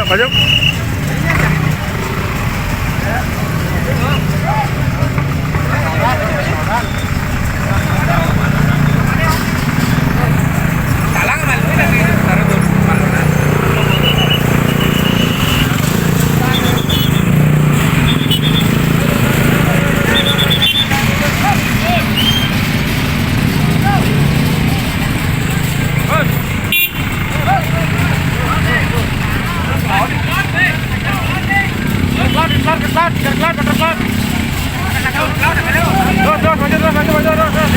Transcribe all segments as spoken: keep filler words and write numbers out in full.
Maju. Terus, terus, maju, terus, maju, maju, terus, terus.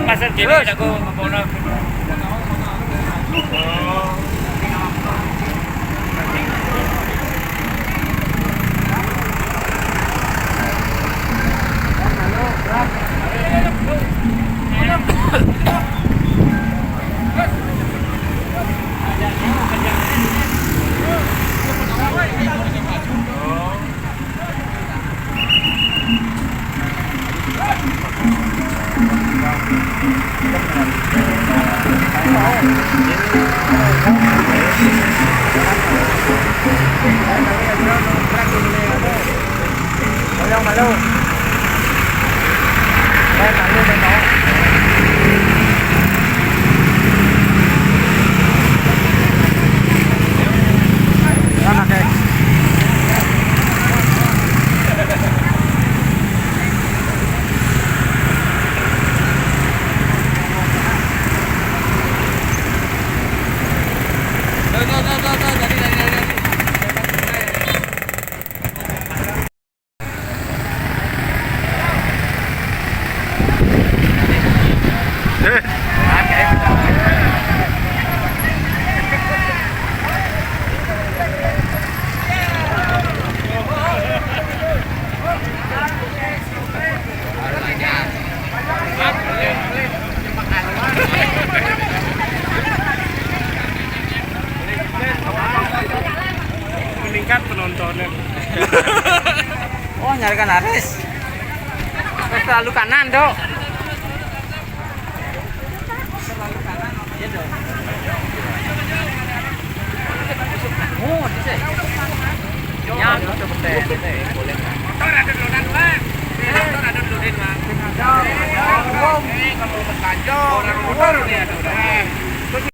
Pasar kene aku. Meningkat penontonnya. Oh, nyarikan Aris. Terlalu kanan, Dok. Iya, Dok. Oh, di sini. Ya, udah betul. Motor ada duluan, Bang. Motor ada duluan, Bang. Ada. Ada. Eh, kalau lepas ganjol, orang motor nih ada.